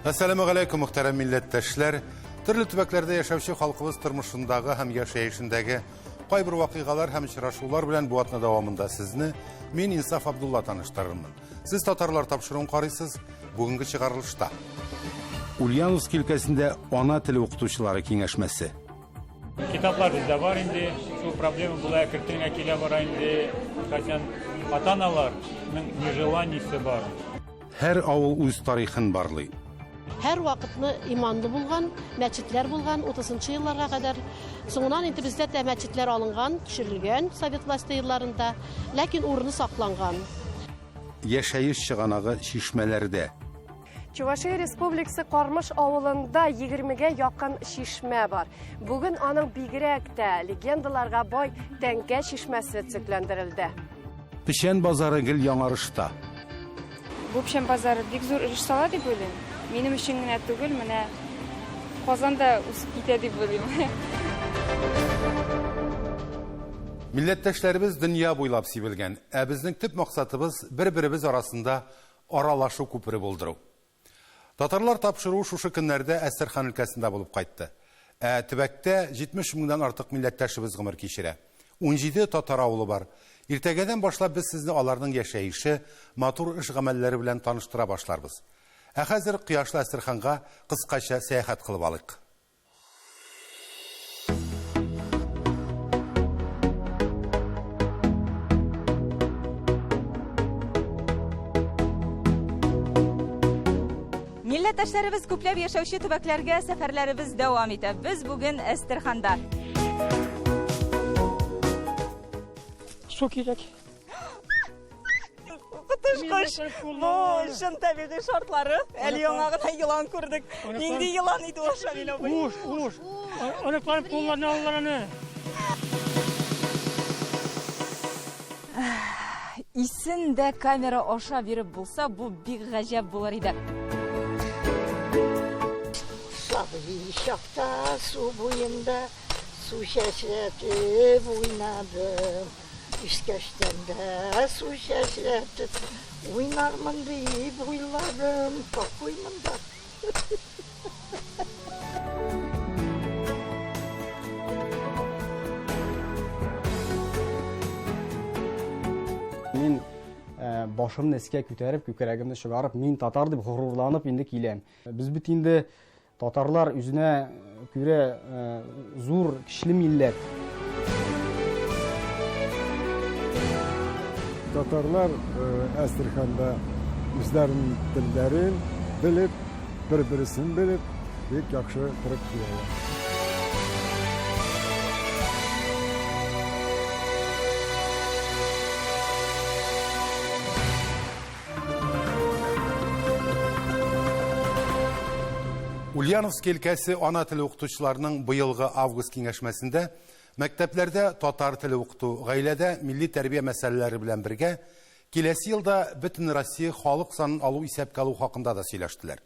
Әссәламү галәйкүм, мөхтәрәм милләттәшләр! Төрле төбәкләрдә яшәүче халкыбыз тормышындагы һәм яшәешендәге кайбер вакыйгалар һәм очрашулар белән бу атна дәвамында сезне мин Инсаф Абдулла таныштырырмын. Сез татарлар тапшыруын карыйсыз, бүгенге чыгарылышта. Ульяновск өлкәсендә ана теле укытучылары киңәшмәсе. Китаплар бездә бар инде, шул проблема була, әкертенгә килә бара инде. Кайчан ата-аналарның нежеланиесе бар. Һәр авыл үз тарихын барлый. Һәр вакытны иманлы булган, мәчетләр булган, 30 нчы елларга кадәр. Соңыннан инде бездә дә мәчетләр алынган, төшерелгән совет власте елларында, ләкин урыны сакланган. Яшәеш чыганагы чишмәләрдә. Чувашия Республикасы Кармыш авылында 20-гә якын чишмә бар. Бүген аның бигрәк тә легендаларга бай Тәңкә чишмәсе төзекләндерелде. Печән базары гел яңарышта. Бу печән базары бик зур өлеш сала дип уйлыйм. Минем өчен генә түгел, менә Казан да үсеп китә дип уйлыйм. Милләттәшләребез дөнья буйлап сибелгән, ә безнең төп максатыбыз бер-беребез арасында аралашу күпере булдыру. Татарлар тапшыруы шушы көннәрдә Әстерхан өлкәсендә булып кайтты. Ә төбәктә 70 меңнән артык милләттәшебез гомер кичерә. 17 татар авылы бар. Иртәгәдән башлап без сезне аларның яшәеше, матур эш-гамәлләре белән таныштыра башларбыз. Ә хәзер кояшлы Әстерханга кыскача сәяхәт кылып алыйк. Милләттәшләребез күпләп яшәүче төбәкләргә сәфәрләребез дәвам итә. Без бүген Әстерханда. Су кирәк. Коточкыч. Бу чын табигый шартлары. Әле яңа гына елан күрдек. Нинди елан иде ул, Шамил абый? Уш, уш. Оныкларым куллана алалар аны. Исен дә камера аша биреп булса, бу бик гаҗәп булыр иде. Сабый чакта су буенда су чәчрәтеп уйнадым. Үскәчтән дә су чәчрәтеп уйнармын дип уйладым. Какой монда? Мин э, башымны өскә күтәреп, күкрәгемне чыгарып, мин татар дип горурланып инде киләм. Без бит инде Татарлар үзенә күрә зур, көчле милләт. Татарлар Әстерханда үзләренең телләрен белеп, бер-бересен белеп, бик яхшы торып киләләр. Ульяновск өлкәсе ана теле укытучыларының быелгы август киңәшмәсендә мәктәпләрдә татар теле укыту, гаиләдә милли тәрбия мәсьәләләре белән бергә киләсе елда бөтен Россия халык санын алу исәпкә алу хакында да сөйләштеләр.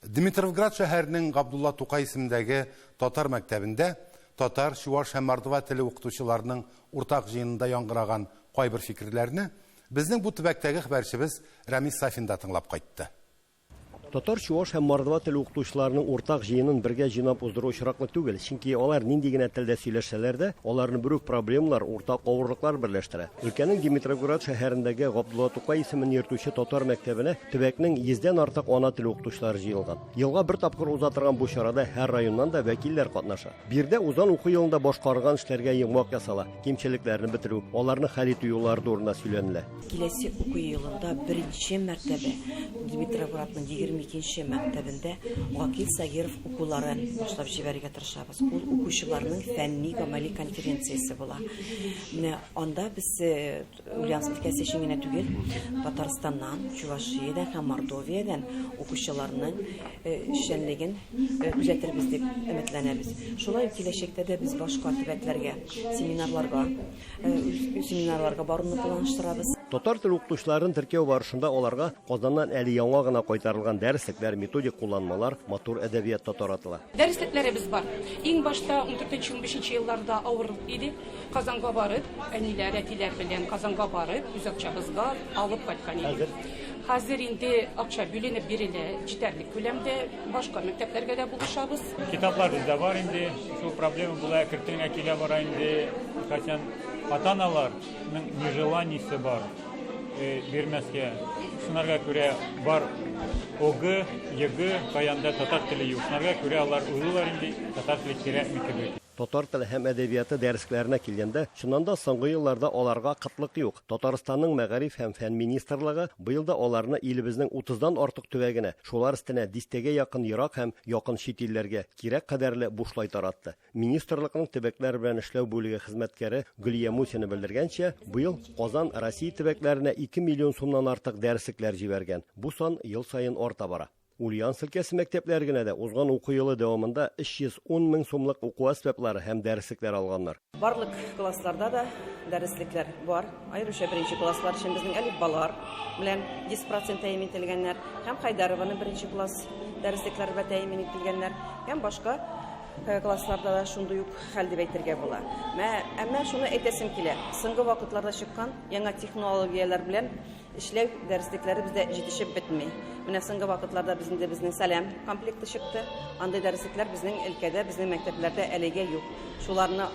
Дмитровград шәһәренең Габдулла Тукай исемендәге татар мәктәбендә татар, чуаш һәм мордва теле укытучыларының уртак җыенында яңгыраган кайбер фикерләрне Безнең бу төбәктәге хәбәрчебез Рәмис Сафин да тыңлап кайтты. Татар, чуаш һәм мордва теле укытучыларының уртак җыенын бергә җыйнап уздыру очраклы түгел, чөнки алар нинди генә телдә сөйләшсәләр дә, аларны бер үк проблемалар, уртак авырлыклар берләштерә. Өлкәнең Димитровград шәһәрендәге Габдулла Тукай исемен йөртүче татар мәктәбенә төбәкнең йөздән артык ана теле укытучылары җыелган. Елга бер тапкыр уза торган бу чарада һәр районнан да вәкилләр катнаша. Биредә узган уку елында башкарылган эшләргә йомгак ясала, кимчелекләрне бетерү, аларны хәл итү юллары турында сөйләнелә. Киләсе уку елында беренче мәртәбә Димитровградның 22 нче мәктәбендә Гакил Сагиров укуларын башлап җибәрергә тырышабыз. Ул укучыларның фәнни-гамәли конференциясе була. Менә анда без Ульяновск өлкәсе өчен генә түгел, Татарстаннан, Чувашиядән һәм Мордовиядән укучыларның эшчәнлеген күзәтербез дип өметләнәбез. Шулай ук киләчәктә дә без башка төбәкләргә семинарларга, семинарларга баруны планлаштырабыз. Татар теле укытучыларын теркәү барышында аларга Казаннан әле яңа гына кайтарылган дәреслекләр, методик кулланмалар, матур әдәбият та таратыла. Дәреслекләребез бар. Иң башта ундүртенче-унбишенче елларда авыр иде. Казанга барып, әниләр, әтиләр белән Казанга барып, үз акчабызга алып кайткан идек. Хәзер инде акча бүленеп бирелә җитәрлек күләмдә. Башка мәктәпләргә дә булышабыз. Китаплар бездә бар инде. Шул проблема була, әкертен генә килә бара инде. Кайчан ата-аналар Ның нежеланиесе бар бирмәскә. Шунарга күрә бар ОГЭ, ЕГЭ, каянда татар теле юк. Шунарга күрә алар уйлыйлар инде, татар теле кирәкми кебек. Татар теле һәм әдәбияты дәреслекләренә килгәндә, чыннан да соңгы елларда аларга кытлык юк. Татарстанның Мәгариф һәм фән министрлыгы быел да аларны илебезнең утыздан артык төбәгенә, шулар өстенә дистәгә якын ерак һәм якын чит илләргә, кирәк кадәрле бушлай таратты. Министрлыкның төбәкләр белән эшләү бүлеге хезмәткәре Гөлия Мусина белдергәнчә, быел Казан Россия төбәкләренә 2 миллион сумнан артык дәреслекләр җибәргән. Бу сан ел саен арта бара. Ульяновск өлкәсе мәктәпләре генә дә узган уку елы дәвамында 310 мең сумлык уку әсбаплары һәм дәреслекләр алганнар. Барлык классларда да дәреслекләр бар. Аеруча беренче класслар өчен безнең әлифбалар белән 100 процент тәэмин ителгәннәр һәм Хайдарованың беренче класс дәреслекләре белән тәэмин ителгәннәр һәм башка классларда да шундый ук хәл дип әйтергә була. Әмма шуны әйтәсем килә, соңгы вакытларда чыккан яңа технологияләр белән эшләү дәреслекләре бездә җитешеп бетми. Менә соңгы вакытларда без инде безнең Сәлам комплекты чыкты. Андый дәреслекләр безнең өлкәдә, безнең мәктәпләрдә әлегә юк. Шуларны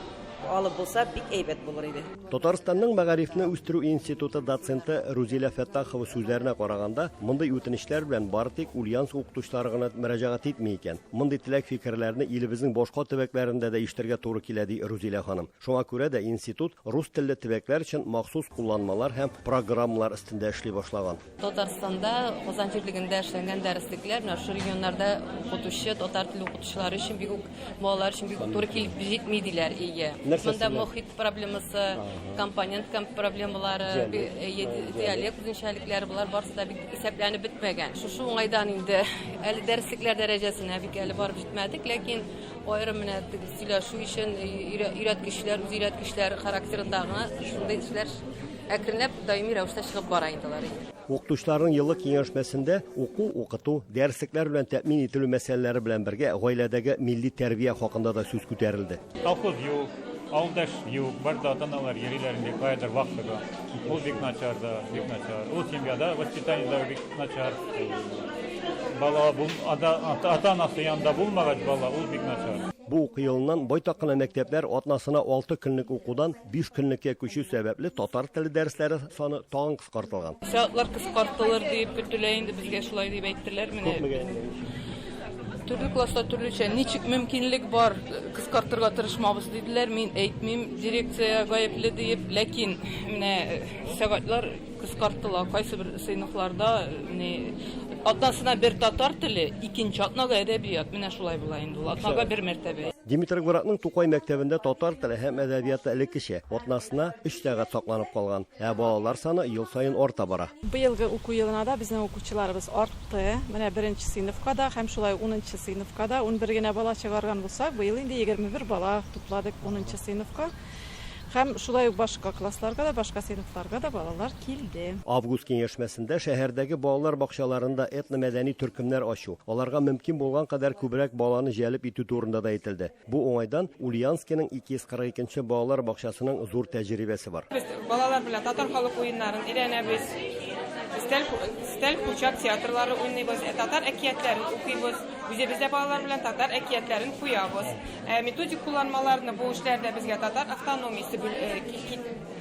алып булса, бик әйбәт булыр иде. Татарстанның Мәгарифне үстерү институты доценты Рузилә Фәттахова сүзләренә караганда, мондый үтенечләр белән бары тик Ульяновск укытучылары гына мөрәҗәгать итми икән. Мондый теләк-фикерләрне илебезнең башка төбәкләрендә дә ишетергә туры килә, ди Рузилә ханым. Шуңа күрә дә институт рус телле төбәкләр өчен махсус кулланмалар һәм программалар өстендә эшли башлаган. Татарстанда, Казан җирлегендә эшләнгән дәреслекләр менә шушы регионнарда укытучы, татар теле укытучылары өчен бик үк, балалар өчен бик үк туры килеп җитми диләр. Ие. Монда мохит проблемасы, компонент проблемалары, диалект үзенчәлекләре, болар барысы да бик исәпләнеп бетмәгән. Шушы уңайдан инде әле дәреслекләр дәрәҗәсенә бик әле барып җитмәдек, ләкин аерым менә сөйләшү өчен өйрәткечләр, үзөйрәткечләр характерында гына шундый эшләр Әкренләп даими рәвештә чыгып бара инде алар. Укытучыларның еллык киңәшмәсендә уку, укыту, дәреслекләр белән тәэмин ителү мәсьәләләре белән бергә гаиләдәге милли тәрбия хакында да сүз күтәрелде. Колхоз юк, авылда эш юк, бар да ата-аналар йөриләр инде каядыр вахтага. Ул бик начар да, бик начар. Ул семьяда воспитание да бик начар. Бала ата-анасы янында булмагач бала, ул бик начар. Бу уку елыннан байтак кына мәктәпләр атнасына алты көнлек укудан Биш көнлеккә күчү сәбәпле татар теле дәресләре саны тагын кыскартылган. Сәгатьләр кыскартылыр дип көтелә инде, безгә шулай дип әйттеләр менә. Күпмегә инде ничек? Төрле класста төрлечә. Ничек мөмкинлек бар, кыскартырга тырышмабыз диделәр. Мин әйтмим, дирекция гаепле диеп, ләкин менә сәгатьләр кыскартыла. Кайсы бер сыйныфларда ни атнасына бер татар теле, икенче атнага әдәбият. Менә шулай була инде ул. Атнага бер мәртәбә. Димитровградның Тукай мәктәбендә татар теле һәм әдәбияты элеккечә, атнасына өч сәгать сакланып калган, ә балалар саны ел саен арта бара. Быелгы уку елына да безнең укучыларыбыз артты. Менә беренче сыйныфка да һәм шулай ук унынчы сыйныфка да 11 генә бала чыгарган булсак, быел инде 21 бала тупладык унынчы сыйныфка. Һәм шулай ук башка классларга да, башка сыйныфларга да балалар килде. Август киңәшмәсендә шәһәрдәге балалар бакчаларында этномәдәни төркемнәр ачу, аларга мөмкин булган кадәр күбрәк баланы җәлеп итү турында да әйтелде. Бу уңайдан Ульяновскиның 242 нче балалар бакчасының зур тәҗрибәсе бар. Без балалар белән татар халык уеннарын өйрәнәбез, өстәл, өстәл курчак театрлары уйныйбыз, татар әкиятләрен укыйбыз, үзебез дә балалар белән татар әкиятләрен куябыз. Ә методик кулланмаларны бу эшләрдә безгә татар автономиясе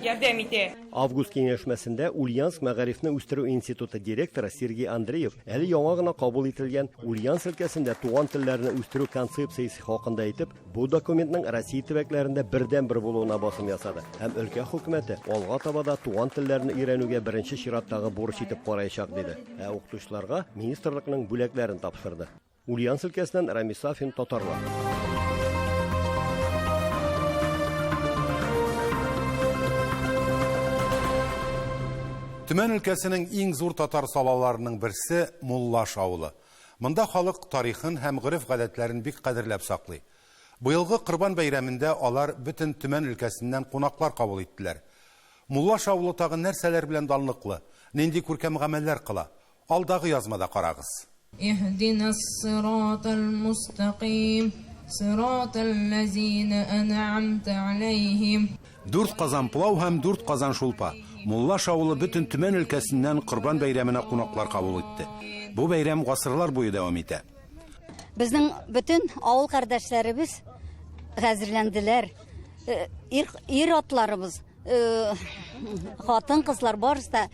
ярдәм итә. Август киңәшмәсендә Ульяновск мәгарифне үстерү институты директоры Сергей Андреев әле яңа гына кабул ителгән Ульяновск өлкәсендә туган телләрне үстерү концепциясе хакында әйтеп, бу документның Россия төбәкләрендә бердәнбер булуына басым ясады һәм өлкә хөкүмәте алга таба да туган телләрне өйрәнүгә беренче чираттагы бурыч итеп караячак, диде. Ә укытучыларга министрлыкның бүләкләрен тапшырды. Ульяновск өлкәсеннән Рамис Сафин, Татарлар. Төмән өлкәсенең иң зур татар салаларының берсе Муллаш авылы. Монда халык тарихын һәм гореф-гадәтләрен бик кадерләп саклый. Быелгы Корбан бәйрәмендә алар бөтен Төмән өлкәсеннән кунаклар кабул иттеләр. Муллаш авылы тагын нәрсәләр белән данлыклы, нинди күркәм гамәлләр кыла? Алдагы язмада карагыз. Иһдинас сиратал мустакыйм, сиратал ләзина әнъамта аләйһим. Дүрт казан пылау һәм дүрт казан шулпа. Муллаш авылы бөтен Төмән өлкәсеннән Корбан бәйрәменә кунаклар кабул итте. Бу бәйрәм гасырлар буе дәвам итә. Безнең бөтен авыл кардәшләребез хәзерләнделәр. Э, ир, ир атларыбыз, э, хатын-кызлар барысы да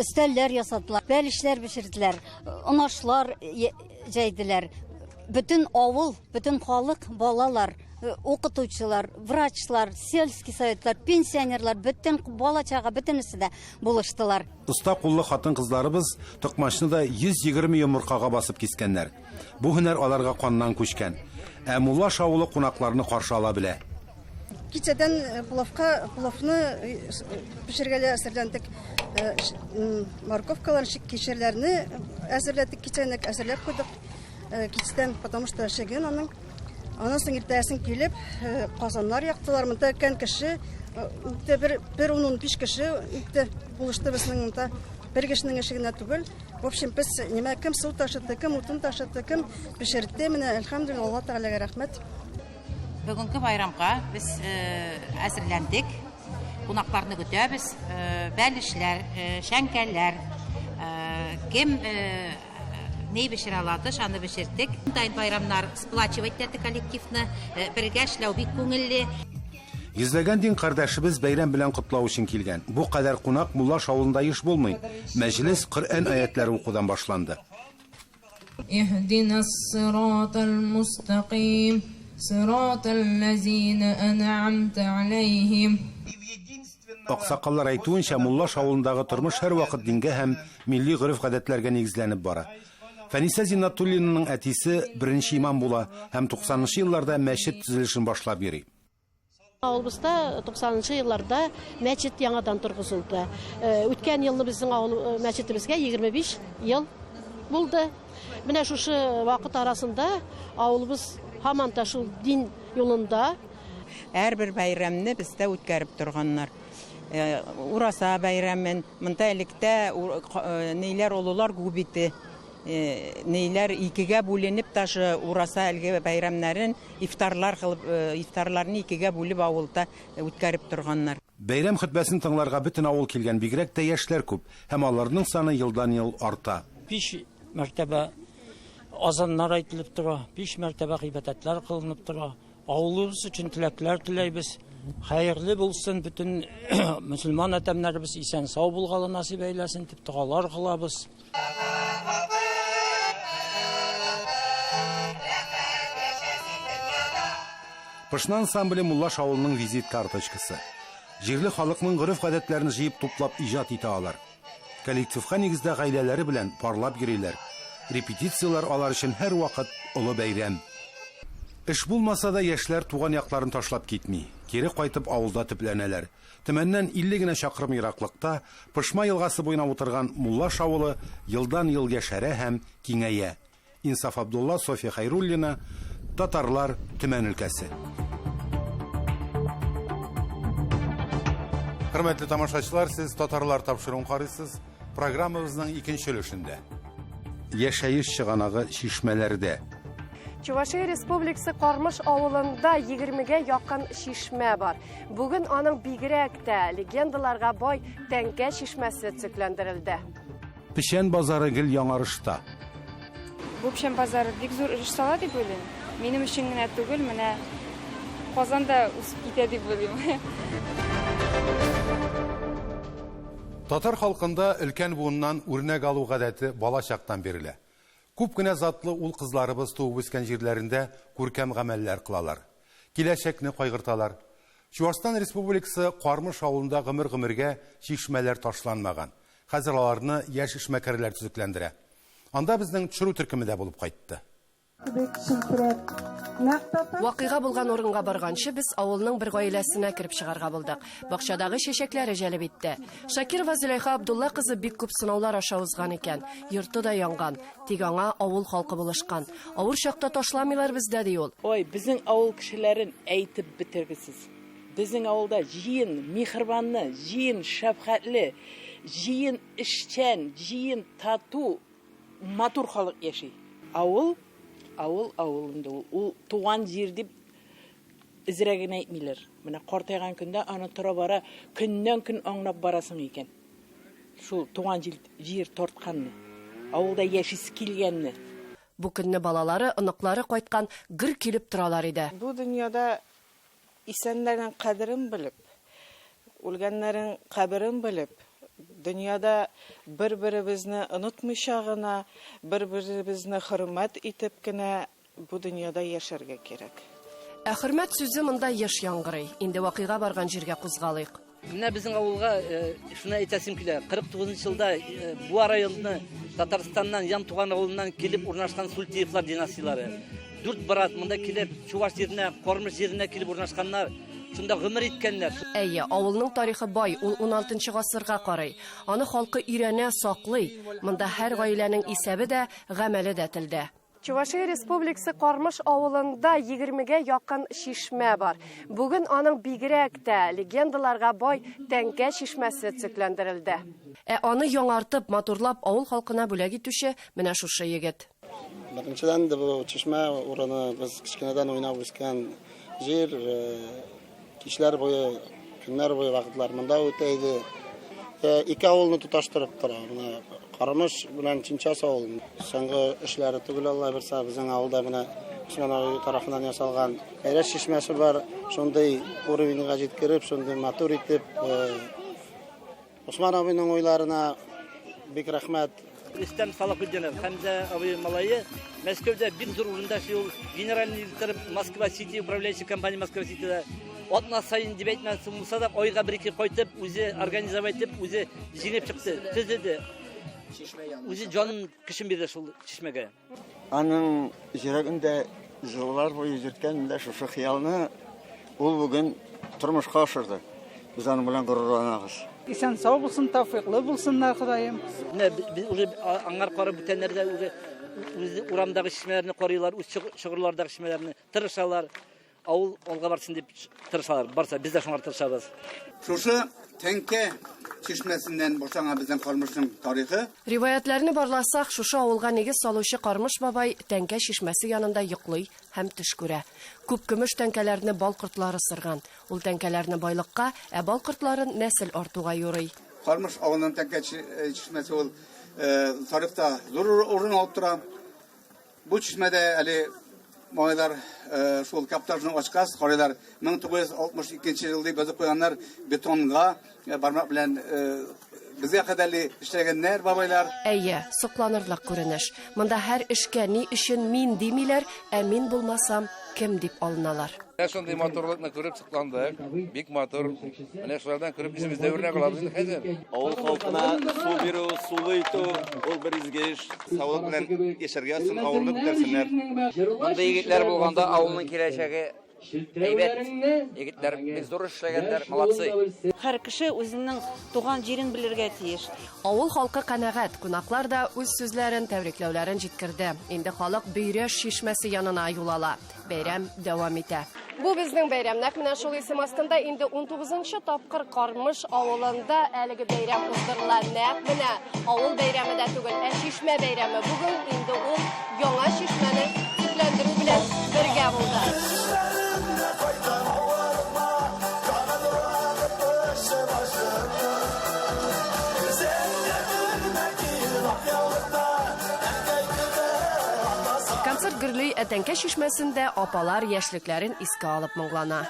өстәлләр ясадылар, бәлешләр пешерделәр, онашлар җәйделәр. Бөтен авыл, бөтен халык, балалар, э, укытучылар, врачлар, сельский советлар, пенсионерлар, бөтен бала-чага, бөтенесе дә булыштылар. Оста куллы хатын-кызларыбыз токмачны да 120 йомыркага басып кискәннәр. Бу һөнәр аларга каннан күчкән. Ә Муллаш авылы кунакларны каршы ала белә. Кичәдән э, пловка пловны э, э, пешергәле әзерләндек. Морковкалар, кишерләрне әзерләдек, кичәнек әзерләп куйдык кичтән, потому что шеген аның. Аннан соң иртәгәсен килеп, казаннар яктылар. Монда кән кеше, бер бер ун-унбиш кеше итте, булышты безнең монда. Бер кешенең эше генә түгел. В общем, без нимә кем су ташытты, кем утын ташытты, кем пешертте. Менә әлхәмдүлилләһ, Алла Тәгаләгә рәхмәт. Бүгенге байрамга без әзерләндек. Кунакларны көтәбез. Бәлешләр, шәңкәләр, кем ни пешерә алады, шаны пешердек. Тайын байрамнар сплачивать итте коллективны. Бергә эшләү бик күңелле. Йөзләгән дин кардәшебез бәйрәм белән котлау өчен килгән. Бу кадәр кунак Муллаш авылында еш булмый. Мәҗлес Коръән аятләре укудан башланды. Иһдинас сиратал мустакыйм, сиратал ләзина әнъамта аләйһим. Аксакаллар әйтүенчә, Муллаш авылындагы тормыш һәрвакыт дингә һәм милли гореф-гадәтләргә нигезләнеп бара. Фәнисә Зиннатуллинаның әтисе беренче имам була һәм 90 нчы елларда мәчет төзелешен башлап йөри. Авылыбызда 90 нчы елларда мәчет яңадан торгызылды. Э, үткән елны безнең авыл э, мәчетебезгә 25 ел булды. Менә шушы вакыт арасында авылыбыз һаман да шул дин юлында. Һәрбер бәйрәмне бездә үткәреп торганнар. Э, Ураса бәйрәмен, монда электә ниләр олылар күп иде. Ниләр икегә бүленеп даже ураса әлге бәйрәмнәрен ифтарлар кылып, ифтарларны икегә бүлеп авылда үткәреп торганнар. Бәйрәм хөтбәсен тыңларга бөтен авыл килгән, бигрәк тә яшьләр күп һәм аларның саны елдан-ел арта. Биш мәртәбә азаннар әйтелеп тора, биш мәртәбә гыйбадәтләр кылынып тора. Авылыбыз өчен теләкләр теләйбез. Хәерле булсын, бөтен мөселман адәмнәребез исән-сау булгалы насыйп әйләсен дип догалар кылабыз. Пышна ансамбле Муллаш авылының визит карточкасы. Җирле халыкның гореф-гадәтләрен җыеп туплап иҗат итә алар. Коллективка нигездә гаиләләре белән парлап йөриләр. Репетицияләр алар өчен һәрвакыт олы бәйрәм. Эш булмаса да, яшьләр туган якларын ташлап китми. Кире кайтып авылда төпләнәләр. Төмәннән 50 генә чакрым ераклыкта, Пышма елгасы буена утырган Муллаш авылы елдан-ел яшәрә һәм киңәя. Инсаф Абдулла, Софья Хәйруллина, Татарлар, Төмән өлкәсе. Хөрмәтле тамашачылар, сез Татарлар тапшыруын карыйсыз. Программабызның икенче өлешендә. Яшәеш чыганагы чишмәләрдә. Чувашия Республикасы Кармыш авылында 20-гә якын чишмә бар. Бүген аның бигрәк тә легендаларга бай Тәңкә чишмәсе төзекләндерелде. Печән базары гел яңарышта. Бу печән базары бик зур өлеш сала дип уйлыйм. Минем өчен генә түгел, менә Казан да үсеп китә дип уйлыйм. Татар халкында өлкән буыннан үрнәк алу гадәте бала чактан бирелә. Күп кенә затлы ул-кызларыбыз туып үскән җирләрендә күркәм гамәлләр кылалар. Киләчәкне кайгырталар. Чуашстан Республикасы Кармыш авылында гомер-гомергә чишмәләр ташланмаган. Хәзер аларны яшь эшмәкәрләр төзекләндерә. Анда безнең төшерү төркеме дә булып кайтты. Вакыйга булган урынга барганчы без авылның бер гаиләсенә кереп чыгарга булдык. Бакчадагы чәчәкләре җәлеп итте. Шакирова Зөләйха Абдулла кызы бик күп сынаулар аша узган икән. Йорты да янган. Тик аңа авыл халкы булышкан. Авыр чакта ташламыйлар бездә, ди ул. Ой, безнең авыл кешеләрен әйтеп бетергесез. Безнең авылда җыен миһербанлы, җыен шәфкатьле, җыен эшчән, җыен тату, матур халык яши. Авыл, авыл, авыл инде ул. Ул туган җир дип эзрәк генә әйтмиләр. Менә картайган көндә аны тора-бара көннән-көн аңлап барасың икән. Шул туган җил, җир тартканны, авылда яшисе килгәнне. Бу көнне балалары, оныклары кайткан, гөр килеп торалар иде. Бу дөньяда исәннәрнең кадерен белеп, үлгәннәрнең каберен белеп, дөньяда бер-беребезне онытмыйча гына, бер-беребезне хөрмәт итеп кенә Бу дөньяда яшәргә кирәк. Ә хөрмәт сүзе монда еш яңгырый. Инде вакыйга барган җиргә кузгалыйк. Менә безнең авылга шуны әйтәсем килә. 49 нчы елда Буа районына Татарстаннан Янтуган авылыннан килеп урнашкан Сультиевлар династияләре. Дүрт брат монда килеп, Чуваш җиренә, Кормыш җиренә килеп урнашканнар. Шунда гомер иткәннәр. Әйе, авылның тарихы бай, ул уналтынчы гасырга карый. Аны халкы өйрәнә, саклый. Монда һәр гаиләнең исәбе дә, гамәле дә телдә. Чувашия Республикасы Кармыш авылында егермегә якын чишмә бар. Бүген аның бигрәк тә легендаларга бай Тәңкә чишмәсе төзекләндерелде. Ә аны яңартып, матурлап авыл халкына бүләк итүче менә шушы егет. Беренчедән инде бу чишмә урыны без кечкенәдән уйнап үскән җир. Кичләр буе, көннәр буе вакытлар монда үтә иде. Ике авылны тоташтырып тора. Менә Карамыш белән Чинчас авылын. Соңгы эшләре түгел, Алла бирсә, безнең авылда менә Усман абый тарафыннан ясалган Кәйрәш чишмәсе бар. Шундый уровеньга җиткереп, шундый матур итеп, Усман абыйның уйларына бик рәхмәт. Рөстәм Салахутдинов, Хәмзә абый малае, Мәскәүдә бик зур урында эшли ул, генеральный директор Москва-Сити, управляющий компания Москва-Ситида. Атна саен дип әйтмәсен булса да, айга бер-ике кайтып, үзе организовать итеп, үзе җиңеп чыкты, төзеде. Үзе җанын, көчен бирде шул чишмәгә. Аның йөрәгендә еллар буе йөрткән менә шушы хыялны ул бүген тормышка ашырды. Без аның белән горурланабыз. Исән сау булсын, тәүфыйклы булсыннар, Ходаем. Менә без уже аңар карап бүтәннәр дә уже үз урамдагы чишмәләрне карыйлар, үз чыгырлардагы чишмәләрне тырышалар. Авыл алга барсын дип тырышалар. Барса, без дә шуңар тырышабыз. Шушы Тәңкә чишмәсеннән башлана безнең Кармышның тарихы. Риваятьләрне барласак, шушы авылга нигез салучы Кармыш бабай Тәңкә чишмәсе янында йоклый һәм төш күрә. Күп көмеш тәңкәләрне бал кортлары сырган. Ул тәңкәләрне байлыкка, ә бал кортларын нәсел артуга юрый. Кармыш авылының Тәңкә чишмәсе ул тарихта зур урын алып тора. Бу чишмәдә әле малайлар шул каптажны ачкач, карыйлар, 1962 ел дип язып куйганнар бетонга бармак белән безгә кадәрли эшләгәннәр бабайлар. Әйе, сокланырлык күренеш. Монда һәр эшкә ни өчен мин димиләр, ә мин булмасам, кем дип алыналар. Менә шундый матурлыкны күреп сокландык. Бик матур. Менә шулардан күреп үзебез дә үрнәк алабыз инде хәзер. Авыл халкына су бирү, сулы итү, ул бер изге эш. Саулык белән яшәргә язсын, авылны күтәрсеннәр. Мондый егетләр булганда авылның киләчәге әйбәт. Егетләр бик зур эшләгәннәр, молодцы. Һәр кеше үзенең туган җирен белергә тиеш. Авыл халкы канәгать, кунаклар да үз сүзләрен, тәбрикләүләрен җиткерде. Инде халык Бөйрәш чишмәсе янына юл ала. Бәйрәм дәвам итә. Бу безнең бәйрәм. Нәкъ менә шул исем астында инде унтугызынчы тапкыр Кармыш авылында әлеге бәйрәм уздырыла. Нәкъ менә авыл бәйрәме дә түгел, ә чишмә бәйрәме. Бүген инде ул яңа чишмәне төзекләндерү белән бергә булды. Концерт гөрли, ә Тәңкә чишмәсендә апалар яшьлекләрен искә алып моңлана.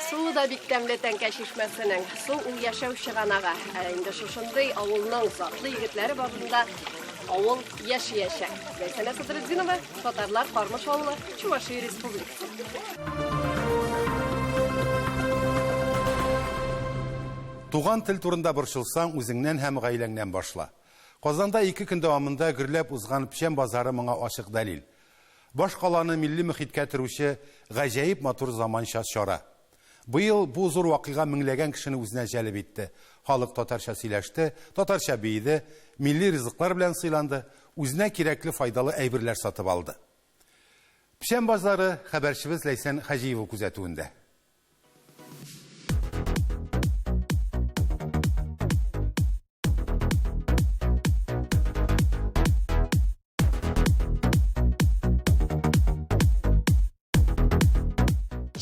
Суы да бик тәмле Тәңкә чишмәсенең. Су ул яшәү чыганагы. Ә инде шушындый авылның затлы егетләре барында авыл яшиячәк. Ләйсәнә Садретдинова, Татарлар Кармыш авылы, Чувашия Республикасы. Туган тел турында борчылсаң, үзеңнән һәм гаиләңнән башла. Казанда ике көн дәвамында гөрләп узган Печән базары моңа ачык дәлил. Баш каланы милли мөхиткә төрүче гаҗәеп матур заманча чара. Быел бу зур вакыйга меңләгән кешене үзенә җәлеп итте. Халык татарча сөйләште, татарча биеде, милли ризыклар белән сыйланды, үзенә кирәкле файдалы әйберләр сатып алды. Печән базары хәбәрчебез Ләйсән Хаҗиева күзәтүендә.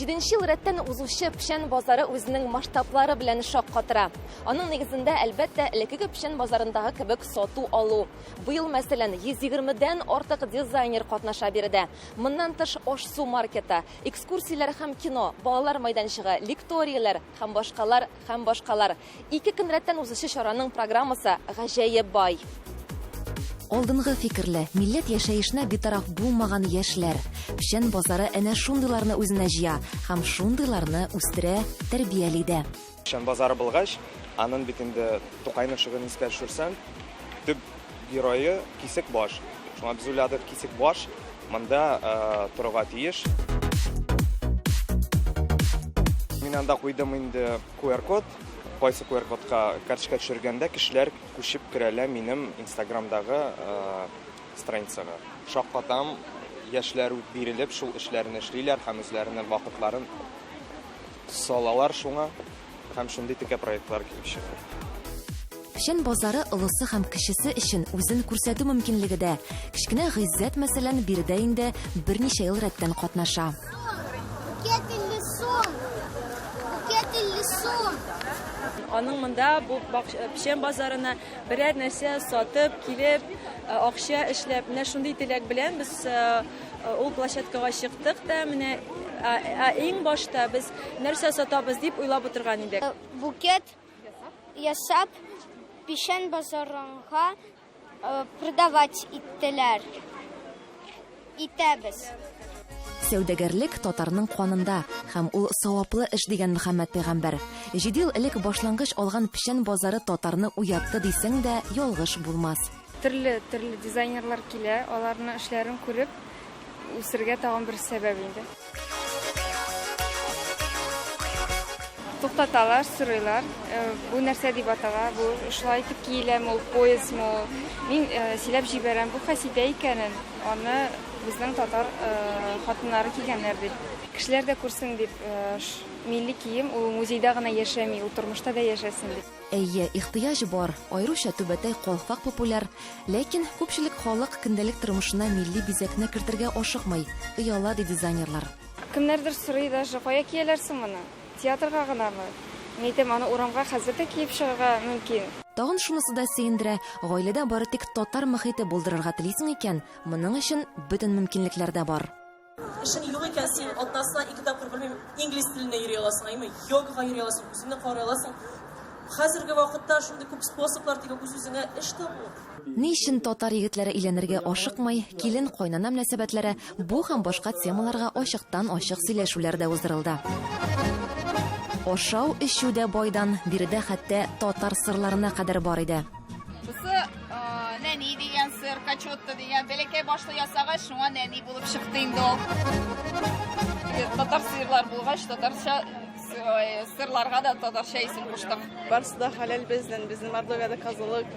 Җиденче ел рәттән узучы печән базары үзенең масштаблары белән шаккатыра. Аның нигезендә, әлбәттә, элеккеге печән базарындагы кебек сату-алу. Быел, мәсәлән, 120 дән артык дизайнер катнаша биредә. Моннан тыш аш-су маркеты, экскурсияләр һәм кино, балалар майданчыгы, лекторияләр һәм башкалар, һәм башкалар. Ике көн рәттән узучы чараның программасы гаҗәеп бай. Алдынгы фикерле, милләт яшәешенә битараф булмаган яшьләр. Печән базары әнә шундыйларны үзенә җыя һәм шундыйларны үстерә, тәрбияли дә. Печән базары булгач, анын бит инде Тукайның шигырен искә төшерсәң, төп герое Кисек баш. Шуңа без уйладык, Кисек баш монда торырга тиеш. Мин анда куйдым инде QR-код. Кайсы QR-кодка карточка төшергәндә кешеләр күчеп керәләр минем Инстаграмдагы страницага. Шаккатам, яшьләр бирелеп шул эшләрне эшлиләр һәм үзләренең вакытларын салалар шуңа һәм шундый текә проектлар килеп чыга. Печән базары олысы һәм кечесе өчен үзен күрсәтү мөмкинлеге дә. Кечкенә Гыйззәт, мәсәлән, биредә инде берничә ел рәттән катнаша. Букет 50 сум! Букет 50 сум! Аның монда бу печән базарына берәр нәрсә сатып килеп, акча эшләп, менә шундый теләк белән без ул площадкага чыктык та, менә ә иң башта без нәрсә сатабыз дип уйлап утырган идек. Букет ясап, печән базарынга Продавать иттеләр. Итәбез. Сәүдәгәрлек татарның канында һәм ул саваплы эш дигән Мөхәммәд пәйгамбәр. Җиде ел элек башлангыч алган печән базары татарны уятты дисәң дә ялгыш булмас. Төрле төрле дизайнерлар килә, аларның эшләрен күреп үсергә тагын бер сәбәп инде. Туктаталар, сорыйлар, бу нәрсә дип атала, бу шулай итеп киеләме ул, поясмы ул. Мин сөйләп җибәрәм, бу хәситә икәнен, аны безнең татар хатыннары кигәннәр дип. Кешеләр дә күрсен дип, милли кием ул музейда гына яшәми, ул тормышта да яшәсен дип. Әйе, ихтыяҗ бар, аеруча түбәтәй, калфак популяр. Ләкин күпчелек халык көндәлек тормышына милли бизәкне кертергә ашыкмый, ояла, ди дизайнерлар. Кемнәрдер сорый даже, кая кияләр соң моны? Театрга гынамы? Мин әйтәм, аны урамга хәзер дә киеп чыгарга мөмкин. Тагын шунысы да сөендерә, гаиләдә бары тик татар мохите булдырырга телисең икән, моның өчен бөтен мөмкинлекләр дә бар. Эшең юк икән, син атнасына ике тапкыр, белмим, инглиз теленә йөри аласың, әйме, йогага йөри аласың, үзеңне карый аласың. Хәзерге вакытта шундый күп способлар теге үз-үзеңә эш табу. Ни өчен татар егетләре өйләнергә ашыкмый, килен, кайнана мөнәсәбәтләре, бу һәм башка темаларга ачыктан-ачык сөйләшүләр дә уздырылды. Ашау, эчү дә байдан, биредә хәтта татар сырларына кадәр бар иде. Бусы нәни дигән сыр, качотто дигән бәләкәй башлы ясагач, шуңа нәни булып чыкты инде ул. Татар сыерлар булгач, татарча сырларга да татарча исем куштык. Барысы да хәләл безнең, безнең Мордовиядә казылык.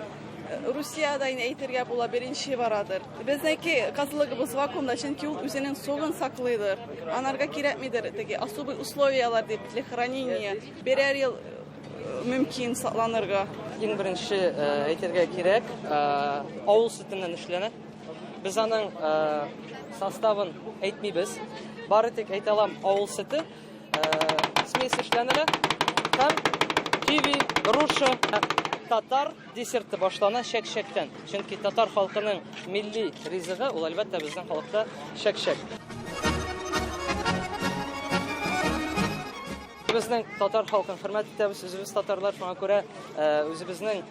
Русиядә инде әйтергә була, беренче барадыр. Безнеке казылыгыбыз вакуумда, чөнки ул үзенең согын саклыйдыр. Анарга кирәкмидер теге особый условияләр дип для хранения. Берәр ел мөмкин сакланырга. Иң беренче әйтергә кирәк, авыл сөтеннән эшләнә. Без аның составын әйтмибез. Бары тик әйтә алам, авыл сөте смесь эшләнелә һәм киви, груша, татар десерты башлана чәк-чәктән. Чөнки татар халкының милли ризыгы ул, әлбәттә, безнең халыкта чәк-чәк. Безнең татар халкын хөрмәт итәбез, үзебез татарлар, шуңа күрә э, үзебезнең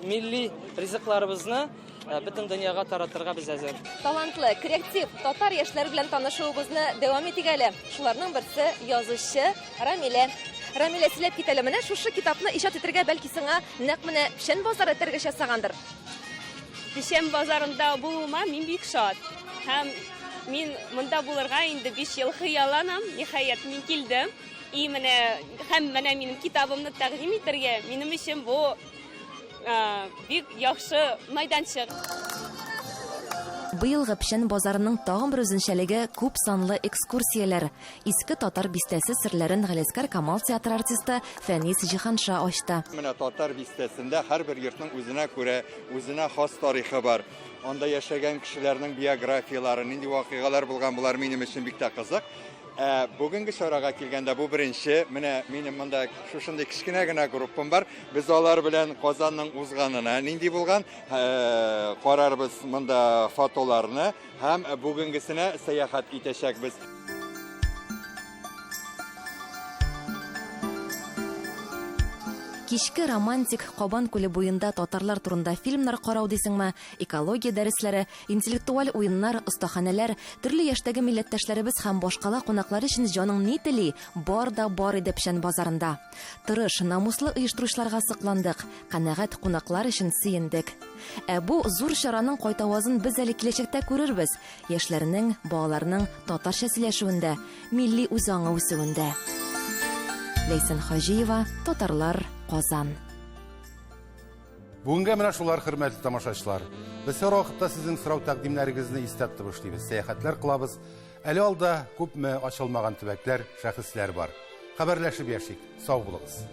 милли ризыкларыбызны э, бөтен дөньяга таратырга без әзер. Талантлы, креатив татар яшьләре белән танышуыбызны дәвам итик әле. Шуларның берсе язучы Рамилә. Рамилә, сөйләп кит әле, менә шушы китапны иҗат итергә бәлки сиңа нәкъ менә Печән базары этәргеч ясагандыр? Печән базарында булуыма мин бик шат. Һәм мин монда булырга инде 5 ел хыялланам. Ниһаять, мин килдем. И менә һәм менә минем китабымны тәкъдим итәргә минем өчен бу бик яхшы майданчык. Быелгы Печән базарының тагын бер үзенчәлеге күп санлы экскурсияләр. Иске татар бистәсе серләрен Галиәсгар Камал театры артисты Фәнис Җиһанша ачты. Менә татар бистәсендә һәрбер йортның үзенә күрә, үзенә хас тарихы бар. Анда яшәгән кешеләрнең биографияләре, нинди вакыйгалар булган, болар минем өчен бик тә кызык. Ә бүгенге чарага килгәндә, бу беренче, менә минем монда шушындый кечкенә генә группам бар. Без алар белән Казанның узганына нинди булган, карарбыз монда фотоларны һәм бүгенгесенә сәяхәт итәчәкбез. Кичке романтик Кабан күле буенда татарлар турында фильмнар карау дисеңме, экология дәресләре, Интеллектуаль уеннар, остаханәләр, төрле яшьтәге милләттәшләребез һәм башкала кунаклары өчен җаның ни тели, бар да бар иде Печән базарында. Тырыш, намуслы оештыручыларга сокландык, канәгать кунаклар өчен сөендек. Ә бу зур чараның кайтавазын без әле киләчәктә күрербез, яшьләрнең, балаларның татарча сөйләшүендә, милли үзаңы үсүендә. Ләйсән Хаҗиева, Татарлар, Казан. Бүгенгә менә шулар, хөрмәтле тамашачылар. Без һәр вакытта сезнең сорау тәкъдимнәрегезне истә тотып эшлибез, сәяхәтләр кылабыз. Әле алда күпме ачылмаган төбәкләр, шәхесләр бар. Хәбәрләшеп яшик. Сау булыгыз.